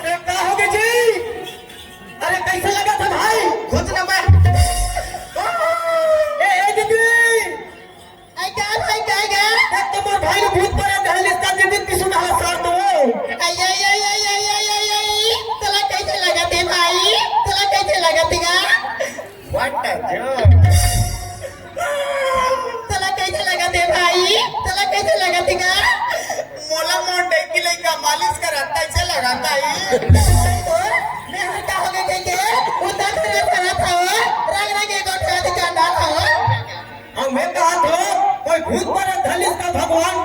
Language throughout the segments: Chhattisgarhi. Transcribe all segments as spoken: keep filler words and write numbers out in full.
अरे का हो गे जी? अरे कैसे लगा था भाई? खुश ना मैं। ए, ए दीदी। आई का भाई, का गा? देख तो मोर भाई ला भूत परे धर लिस का दीदी, पिसुन ढाला सार तो। आई, आई, आई। तोला कैसे लगा थे भाई? तोला कैसे लगा थे गा? What a joke! तोला कैसे लगा थे भाई? तोला कैसे लगा थे गा? मोला मोर डेकी लइका मालिश करत तइसे लगत हे। तो मैं हर का हो गे कहिके उतना खरा खरा था वो, रंग रंग के गोठा दिखा डाल था वो। अउ मैं कहत हों, कोई भूत परे धर लिस का भगवान,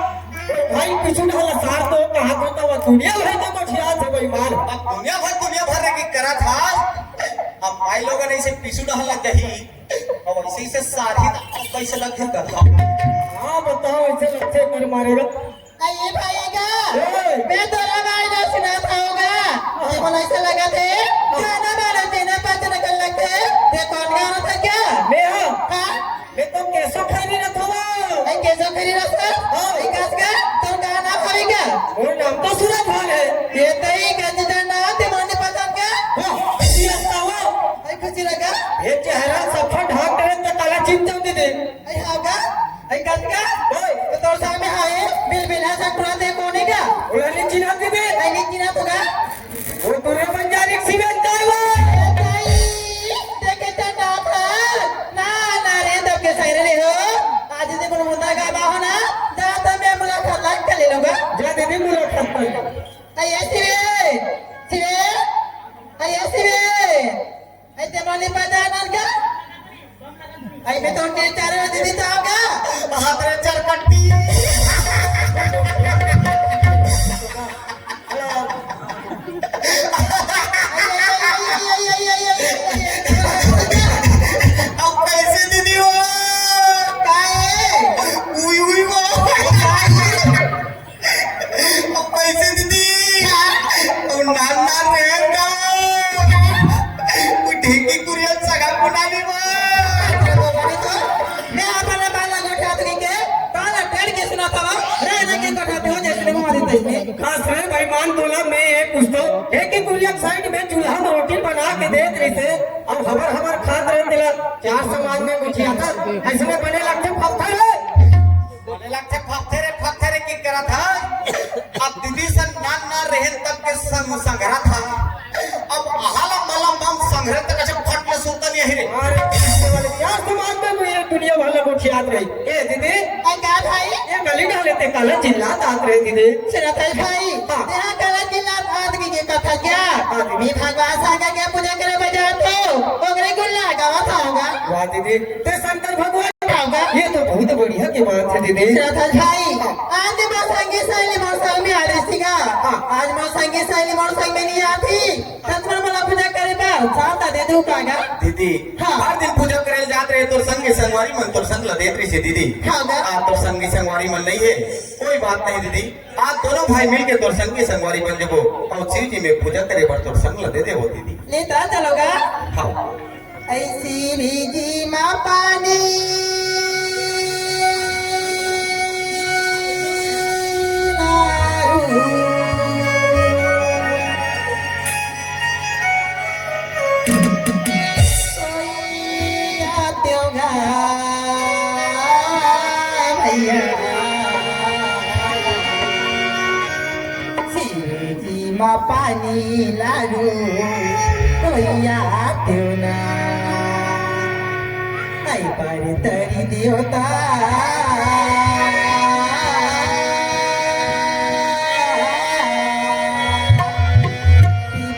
भाई पिसुन ढाला सार तो कहत हों, त वो दुनिया भर के गोठियाथे बेईमान। अब दुनिया भर, दुनिया भर रे के करत हा। अब माई लोगन अइसे पिसुन ढाला कही, अउ अइसे अइसे सारही त कैसे लगथे करत हा। हाँ, बताओ, अइसे लगथे कर मारेगा। अरे भाई गा, ए! मैं तोला भाई ला सुनात हों गा। हाँ। ये बोला ऐसा लगा थे, हाँ। गाना वाला तेना पाचन कर लगथे। ते कोन गाना था क्या? मैं हाँ। हाँ? मैं तो केसो खैरी रथों। ए, केसो खैरी रथों? हाँ। ए, कस गा, तोर का नाम हवे गा? मोर नाम तो सूरज भान हे। ये तई गंज जाना, ते माने पहचान का? हाँ, खुशी लगता हो। ए, खुशी लगा? ये चेहरा सफा ढाक रहे तो काला चिंता दे दे। ए, हाँ गा? ए, कस गा? ओए। तो तोर सामने हाय, बिल बिल हा संक्रांत हे कोने गा? ओला नहीं चिन्हा दे दे। ए, नहीं चिन्हा तो गा? वो दुर्गा बंजारी सीमेंट कारवा। ए, ताई, देखे चंदा था। ना, ना रे, दब के सही रे हो। आज दे गुनगुना गा बाहो ना, जा तो मैं मुलाकात लाग कर ले लूंगा। जा दीदी मुलाकात कर। अरे शिवे, शिवे, अरे शिवे। अरे ते माने पता ना का? अरे मैं तो उनके चारों दीदी तो आओगा। हाथ रे चरपट्टी। अब कैसे दीदी हो? काहे? उई, उई, वो। अब कैसे दीदी? वो नान नान रहन का। वो ढेकी कुरियन सगा पुनानी वो। मैं अपना बाला गोठा तो के, बाला टेढ़ के सुना था, रहना के गोठा पे हो जैसे नहीं मारी तैसे। खास रे बेईमान तोला मैं ये पूछतो, एक ही कुरिया साइड में चूल्हा में रोटी बना के देत रहिथे, अउ हबर हबर खात रहे तेला, चार समाज में गोठियाथे, अइसने बने लगथे फत्थर हे। बने लगथे फत्थर हे, फत्थर हे की करत हा। अब दीदी सन नान नान रहे तब के संग संघरा था। अब अहाला मला मम संघरे तक अच्छा फट ले सुनता नहीं हे रे। अरे, पीछे वाले चार समाज में ये दुनिया भर ला गोठियात रही। ए दीदी, ए, का भाई? ये गली डाले ते काला चिल्लात आत रहे दीदी। सुनत हे भाई, हाँ। तेहा काला चिल्लात आत की के कथा क्या? हाँ, दीदी। ये भगवान सागर के पूजा करे बजात हो, ओकरे गुल्ला गावत होगा। वाह दीदी, ते शंकर भगवान होगा। ये तो बहुत बढ़िया के बात हे दीदी। श्रद्धा भाई, आज मोर संगी सहेली मोर संग में आ रही थी का? हाँ। आज मोर संगी सहेली मोर संग में नहीं आती, त तुमन मोला पूजा करे बर साथ दे दू का गा? दीदी, हाँ। हर दिन पूजा करे जात रहे, तोर संगी संगवारी मन तोर संग ला देत रही दीदी। हाँ गा। आज तोर संगी संगवारी मन नहीं है, कोई बात नहीं दीदी। आज दोनों भाई मिलके तोर संगी संगवारी बन जबो और शिव जी में पूजा करे बर तोर संग ला दे देबो दीदी। ले त चलो गा। हाँ। ऐ शिव जी मा पानी लारू। सोइया त्योगा भैया। शिव जी मा पानी लारू, भैया त्योना। आई पर तरी देवता।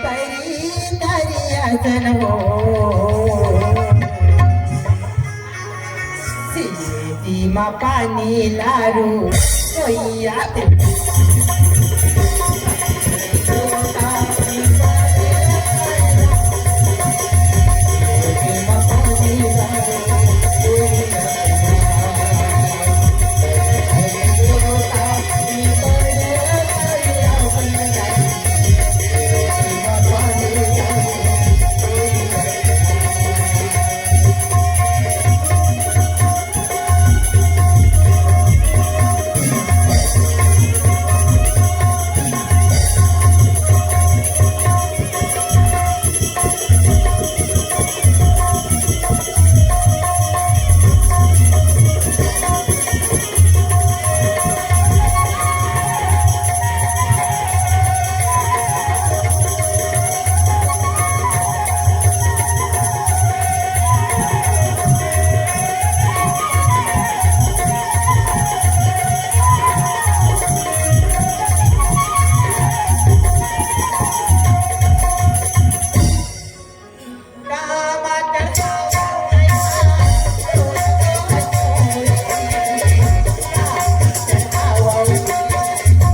परी तरिया जनमो। सीधी मा पानी लारू, सोइया ते।